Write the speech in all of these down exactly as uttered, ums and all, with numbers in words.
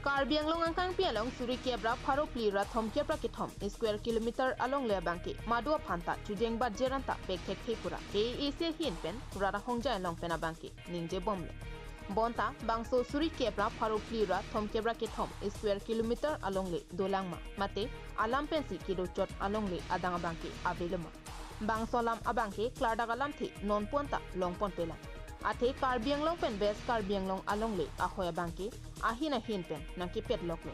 Karbi Anglong angkangpi along suri kep ra pharo phli ra thom kep ra kethom square kilometer alongle abangke madu aphan ta chujeng bat jeran ta pek thekthe pura A A C ahin pen rat ahongjai along pen abangke ningje bomlo. Bonta bangso suri kep ra pharo phli ra thom kep ra kethom square kilometer alongle dolang ma mate alam pensi kedo chot alongle adang abangke avelo ma. Bangso alam abangke klardak alamthe nonpu-an ta longponpelang. Athe Karbi Anglong pen West Karbi Anglong alongle ahoi abangke ahin ahin pen nangkepetloklo.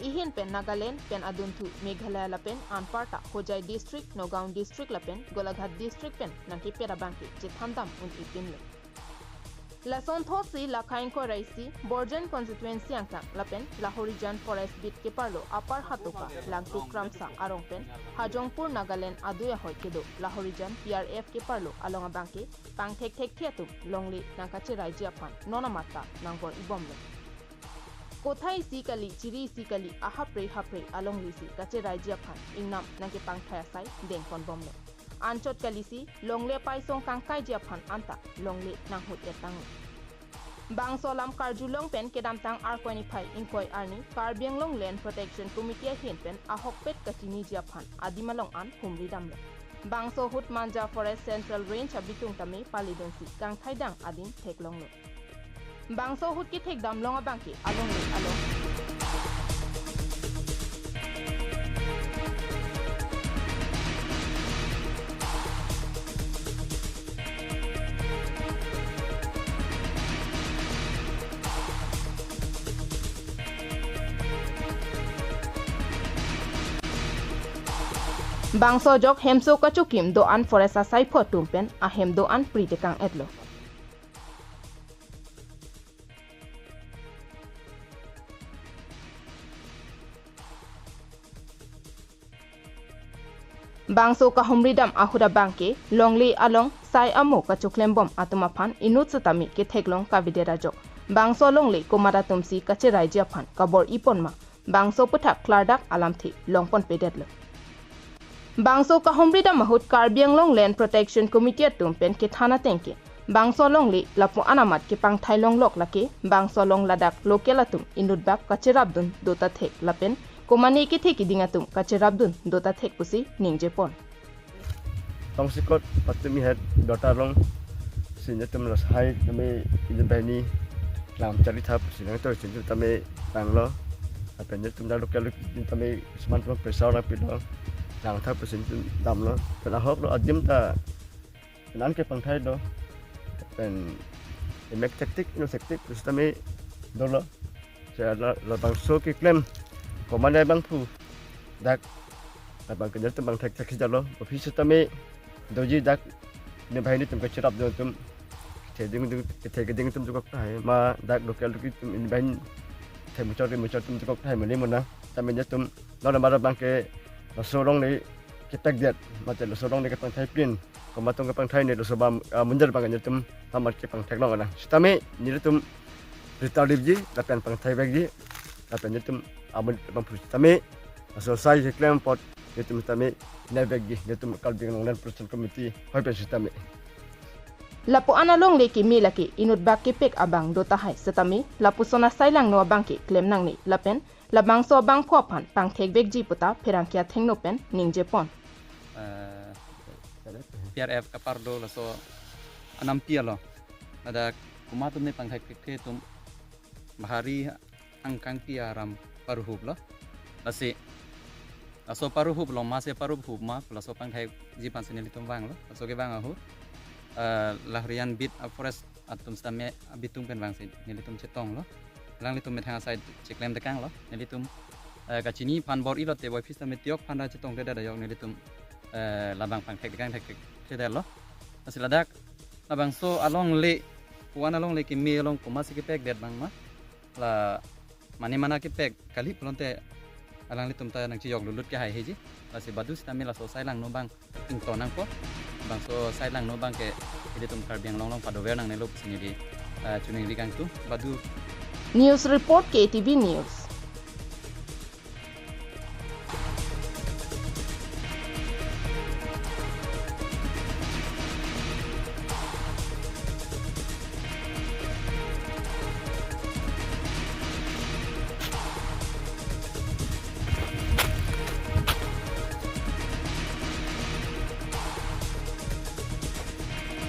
Ihin pen Nagaland pen adunthu Meghalaya lapen anparta Hojai district, Nagaon district lapen Golaghat district pen nangkepet abangke chethandam un-ipinlo. Lason thotsi Lakhaing Koraisi, Borjan constituency angkang lapen Lahorijan forest beat keparlo Upper Hatoka, Langtuk Kramsa arong pen Hajongpur Nagaland adui ahoi kedo Lahorijan P R F keparlo along abangke pangthek thekthe atum longle nangkacheraiji aphan non amat ta nangbor-ibomlo. Kotha isi kali, chiri isi kali, ahapre hapre alongle si kacheraiji aphan ingnam nangkepangthai asai dengponbomlo. Anchot kalisi longle apaisong kangkaiji aphan anta longle nanghut-et tanglo. Bangso alam karjulong pen kedamtang Arkoi niphai ingkoi arni Karbi Anglong Land Protection Committee ahin pen ahokpet kachiniji aphan adim along an humri damlo. Bangso ahut Manja Forest Central Range abitung tame palidunsi kangthai dang adim theklonglo. Bangso ahut kethekdam long abangke alongle along. Bangso ajok hemso kachokim do-an forest asaipho atum pen ahem do-an pri tekang-etlo. Bangso kahumridam ahut abangke longle along sai amo kachoklembom atum aphan inut setame ketheklong kavedet ajok. Bangso longle komat atumsi kacheraiji aphan kabor-ipon ma, bangso aputhak klardak alamthe longponpedetlo. Bangso kahumridam ahut Karbi Anglong Land Protection Committee atum pen kethan atengke bangso alongle lapu-an amat kepangthai longlok lake bangso along ladak local atum inutbak kacherapdun dota thek lapen komane kethe kiding atum kacherapdun dota thek pusi ningjepon. Tongsekot patumi het dota along si netum lasai tame inut banghini lang charli thap si nangtoi si netum tame tanglo. Lapen netum dak local tame seman tum pressure lang pilo, lang thap si netum damlo. Pen ahoklo adim ta pen an kepangthai do. Pen imek taktik, ino taktik, terus tame dolo. Saya la, labangso keklem komane abangphu dak labang ke netum pangthek thek si jalo. Office tame doji dak inut banghini atum kacherapdun atum, kethe keding atum, kethe keding atum jokok tahai ma, dak local atum inut banghini kethe muchot ri muchot atum jokok tahai mane mona. Tame netum non amar abangke laso alongle kepekdet mate laso alongle kepangthaipin, komat atum kepangthai ne laso abang, ah, munjar abang netum tame amat kepangtheklong alang. Sitame nelitum rita lipji lapen pangthaivekji lapen netum amun abangphu sitame laso sai keklem apot netum sitame naivekji, netum Karbi Anglong Land Protection Committee hoi pen sitame. Lapu-an alongle keme lake inutbak kepek abang do tahai sitame lapuson asai langno abangke klem nangne lapen labangso abangphu aphan pangthekvekji puta pherangke athengno pen ningjepon. Eh, P R F kapar do laso anampi along. Ladak komat atum ne pangthek thekthe atum bahari angkangpi aram paruhup lo. Lasi laso paruhup lo ma se paruhup ma laso pangthekji aphansi nelitum vanglo. Laso kevang ahut, eh, Lahorijan beat a forest atum sitame abitung pen vangsi nelitum chetonglo. Alanglitum methang asai cheklem tekanglo. Nelitum, eh, kachini aphan bor-ilote boy office tame tiok aphan ra chetongtedet ajok nelitum, eh, labang pangthek tekang thekthedetlo. Lasi ladak labangso alongle, pu-an alongle keme along komatsi kepekdet abang ma, la mane mana kepek kali pulote alanglitum ta nangchejok lutlut ke haiheji. Lasi badu sitame laso sai langno abang ingto nangpo. Bangso sai langno abangke ilitum Karbi Anglong along padover nangnelo pusi neli, eh, choningri kangtung. Badu. News report K T V News.